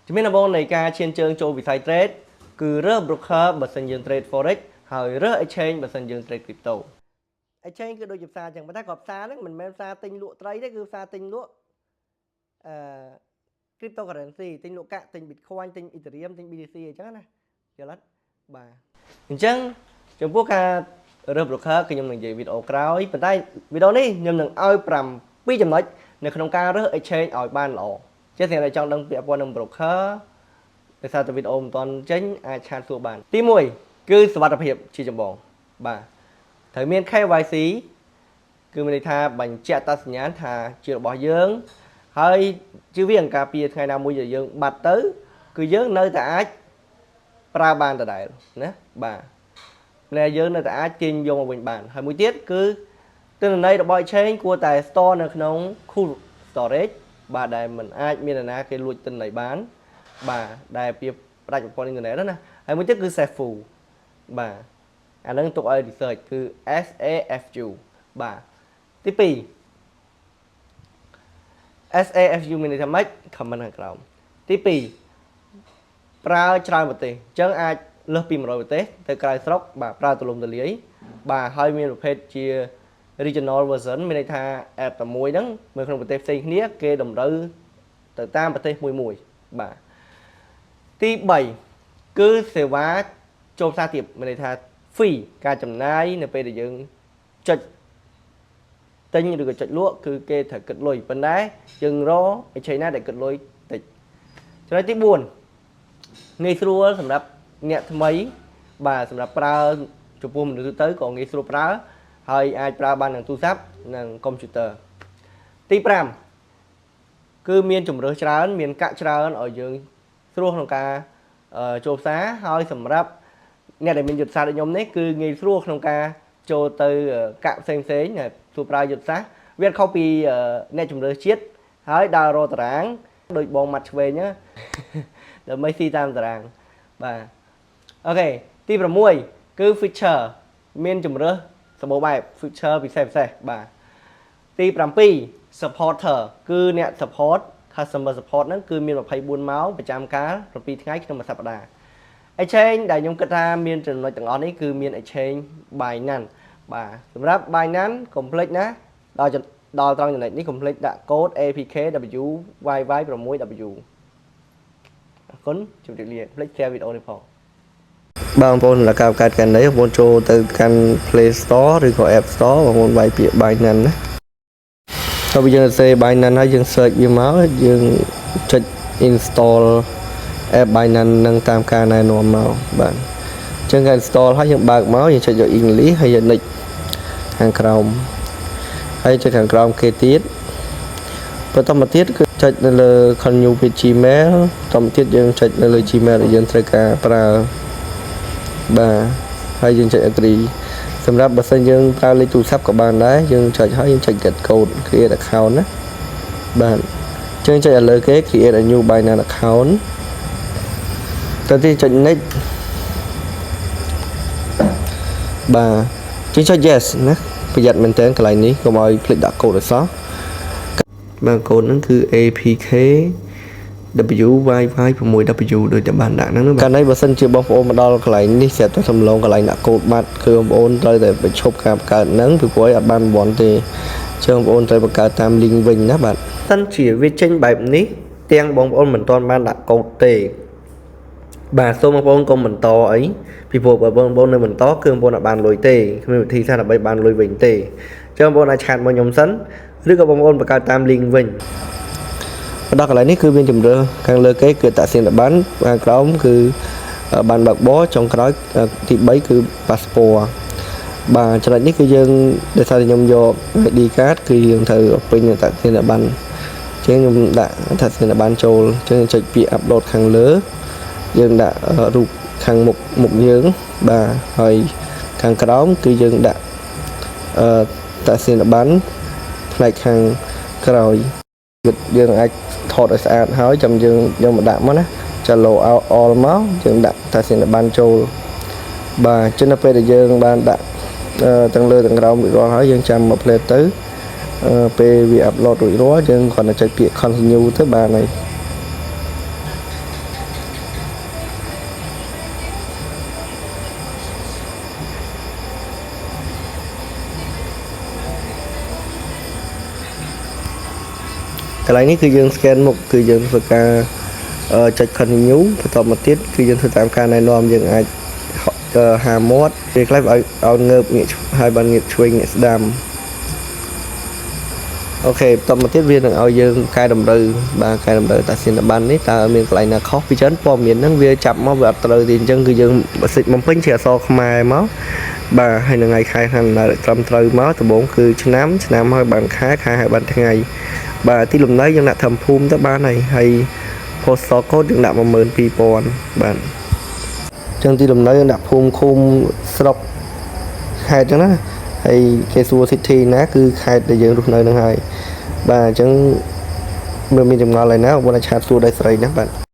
ជំហានដំបូងនៃការឈានជើងចូលវិស័យ trade គឺរើស broker បើសិនយើង trade forex ហើយរើស exchange បើសិនយើង trade crypto។ Exchange គឺដូចជាផ្សារចឹងប៉ុន្តែគាត់ផ្សារហ្នឹងមិនមែនផ្សារទិញលក់ត្រីទេគឺផ្សារទិញលក់អឺ cryptocurrency ទិញលក់កាក់ទិញ Bitcoin ទិញ Ethereum ទិញ BTC អញ្ចឹងណាយល់អត់បាទអញ្ចឹងចំពោះការរើស broker គឺខ្ញុំនឹងនិយាយវីដេអូក្រោយប៉ុន្តែវីដេអូនេះខ្ញុំនឹងឲ្យ7ចំណុចនៅក្នុងការរើស exchange ឲ្យបានល្អជាសម្រាប់អ្នកចង់ដឹងពាក់ព័ន្ធនឹង broker ដោយសារតែវីដេអូមិនទាន់ចេញអាច chat សួរបានទី1គឺសុវត្ថិភាពជាចម្បងបាទត្រូវមាន KYC គឺមានន័យថាបញ្ជាក់អត្តសញ្ញាណថាជារបស់យើង ហើយជឿវាការពារថ្ងៃណាមួយដែលយើងបាត់ទៅ គឺយើងនៅតែអាចប្រើបានដដែលណាបាទម្នាក់យើងនៅតែអាចទាញយកមកវិញបានហើយមួយទៀតគឺទិន្នន័យរបស់ exchange គួរតែ store នៅក្នុង cold storage បាទដែលមិនអាចមាននរណាគេលួចទិន្នន័យបាន បាទដែលពីផ្ដាច់ប្រព័ន្ធអ៊ីនធឺណិតណាហើយមួយទៀតគឺ SAFU បាទអាហ្នឹងទុកឲ្យ research គឺ SAFU បាទទី2 SAFU មានន័យថាម៉េច comment ខាងក្រោមទី2ប្រើច្រើនប្រទេសអញ្ចឹងអាចលើសពី100ប្រទេសទៅក្រៅស្រុកបាទប្រើទូលំទូលាយបាទហើយមានប្រភេទជា regional version មានន័យថា app តែមួយហ្នឹងនៅក្នុងប្រទេសផ្សេងគ្នាគេតម្រូវទៅតាមប្រទេសមួយមួយបាទទី3គឺសេវាចូលផ្សារទាបមានន័យថា fee ការចំណាយនៅពេលដែលយើងចុចទិញឬក៏ចុចលក់គឺគេត្រូវគិតលុយប៉ុន្តែយើងរក exchange ណាដែលគិតលុយតិចចំណុចទី4ងាយស្រួលសម្រាប់អ្នកថ្មីបាទសម្រាប់ប្រើចំពោះមនុស្សទូទៅក៏ងាយស្រួលប្រើហើយអាចប្រើបានទាំងទូរស័ព្ទនិងកុំព្យូទ័រទី5គឺមានជំរើសច្រើន មានកាក់ច្រើនឲ្យយើងស្រួលក្នុងការចូលផ្សារហើយសម្រាប់អ្នកដែលមានយុទ្ធសាស្ត្រដូចខ្ញុំនេះគឺងាយស្រួលក្នុងការចូលទៅកាក់ផ្សេងផ្សេងសួរប្រើយុទ្ធសាស្ត្រវាខុសពីអ្នកជំរឿជាតិហើយដើររកតារាងដូចបងម៉ាត់ឆ្វេងណា ដើម្បីស៊ីតាមតារាងបាទ OK ទី6គឺ feature មានជំរើសសម្បូរបែប feature ពិសេសពិសេសបាទទី7 supporter គឺអ្នក support customer support ហ្នឹងគឺមាន24ម៉ោងប្រចាំកាល7ថ្ងៃក្នុងមួយសប្តាហ៍ exchange ដែលខ្ញុំគិតថាមានចំណុចទាំងអស់នេះគឺមាន exchange Binance បាទសម្រាប់ Binance កុំភ្លេចណាដល់ដល់ត្រង់ចំណុចនេះកុំភ្លេចដាក់កូដ APKWYY6W អរគុណជម្រាបលាភ្លេច share វីដេអូនេះផងបាទបងប្អូនសម្រាប់ការបង្កើតកាន់នេះបងប្អូនចូលទៅកាន់ Play Store ឬក៏ App Store បងប្អូនវាយពាក្យ Binance ណាហើយពេលយើងសរសេរ Binance ហើយយើង search វាមកយើងចុច install app Binance នឹងតាមការណែនាំមកបាទអញ្ចឹងការ install ហើយយើងបើកមកយើងចុចយក English ហើយយើង next ខាងក្រោមហើយចុចខាងក្រោមគេទៀតបន្តមកទៀតគឺចុចនៅលើ continue with Gmail បន្តមកទៀតយើងចុចនៅលើ Gmail ដែលយើងត្រូវការប្រើបាទហើយយើងចុច agree សម្រាប់បើសិនយើងប្រើលេខទូរស័ព្ទក៏បានដែរយើងចុចហើយយើងចុច get code create account ណាបាទអញ្ចឹងចុចឲ្យលើគេ create a new Binance account ទៅទីចុច next បាទជាងចុច yes ណាប្រយ័ត្នមែនតើកន្លែងនេះកុំឲ្យភ្លេចដាក់កូដឲ្យសោះបាទកូដហ្នឹងគឺ APK WYY6W ដូចតែបានដាក់ហ្នឹងណាកាលនេះបើសិនជាបងប្អូនមកដល់កន្លែងនេះស្រាប់តែសំឡងកន្លែងដាក់កូដបាត់គឺបងប្អូនត្រូវតែបញ្ឈប់ការបង្កើតហ្នឹងពីព្រោះអត់បានរង្វាន់ទេចឹងបងប្អូនត្រូវបង្កើតតាម link វិញណាបាទសិនជាវាចេញបែបនេះទាំងបងប្អូនមិនទាន់បានដាក់កូដទេបាទសូមបងប្អូនកុំបន្តអីពីព្រោះបើបងប្អូននៅបន្តគឺបងប្អូនអត់បានលុយទេគ្មានវិធីសាស្ត្រដើម្បីបានលុយវិញទេចឹងបងប្អូនអាច chat មកខ្ញុំសិនឬក៏បងប្អូនបង្កើតតាម link វិញមកដល់កន្លែងនេះគឺមានជំរើសខាងលើគេគឺអត្តសញ្ញាណប័ណ្ណខាងក្រោមគឺបានបើកបរចុងក្រោយទី3គឺ passport បាទចំណុចនេះគឺយើងដោយសារតែខ្ញុំយក ID card គឺយើងត្រូវពេញអត្តសញ្ញាណប័ណ្ណអញ្ចឹងខ្ញុំដាក់អត្តសញ្ញាណប័ណ្ណចូលអញ្ចឹងចុចពាក្យ upload ខាងលើយើងដាក់រូបខាងមុខមុខយើងបាទហើយខាងក្រោមគឺយើងដាក់អឺអត្តសញ្ញាណប័ណ្ណផ្នែកខាងក្រោយយើងអាចថតឲ្យស្អាតហើយចាំយើងយកមកដាក់មកណាចាឡូ all មកយើងដាក់អត្តសញ្ញាណប័ណ្ណចូលបាទអញ្ចឹងនៅពេលដែលយើងបានដាក់ទាំងលើទាំងក្រោមរួចរាល់ហើយយើងចាំមក play ទៅពេលវា upload រួចរាល់យើងគ្រាន់តែចុចពាក្យ continue ទៅបានហើយ។ កន្លែងនេះគឺយើង scan មុខគឺយើងធ្វើការចុច continue បន្តមកទៀតគឺយើងធ្វើតាមការណែនាំយើងអាចហាមាត់ពេលខ្លះឲ្យឲ្យងើបងាកហើយបានងាកឆ្វេងងាកស្ដាំ OK បន្តមកទៀតវានឹងឲ្យយើងកែតម្រូវបាទកែតម្រូវអត្តសញ្ញាណប័ណ្ណនេះតើមានកន្លែងណាខុសពីច្រើនព័ត៌មានហ្នឹងវាចាប់មកវាអត់ត្រូវទេអញ្ចឹងគឺយើងបើសិចបំពេញជាអក្សរខ្មែរមកបាទហើយនឹងថ្ងៃខែខាងណាត្រឹមត្រូវមកដំបូងគឺឆ្នាំឆ្នាំហើយបានខែខែហើយបានថ្ងៃបាទទីលំនៅយើងដាក់ត្រឹមភូមិទៅបានហើយហើយ postal code យើងដាក់12000បាទអញ្ចឹងទីលំនៅយើងដាក់ភូមិឃុំស្រុកខេត្តអញ្ចឹងណាហើយគេសួរ city ណាគឺខេត្តដែលយើងរស់នៅហ្នឹងហើយបាទអញ្ចឹងមើលមានចម្ងល់ហើយណាបងប្អូនអាច chat សួរដោយស្រីណាបាទ។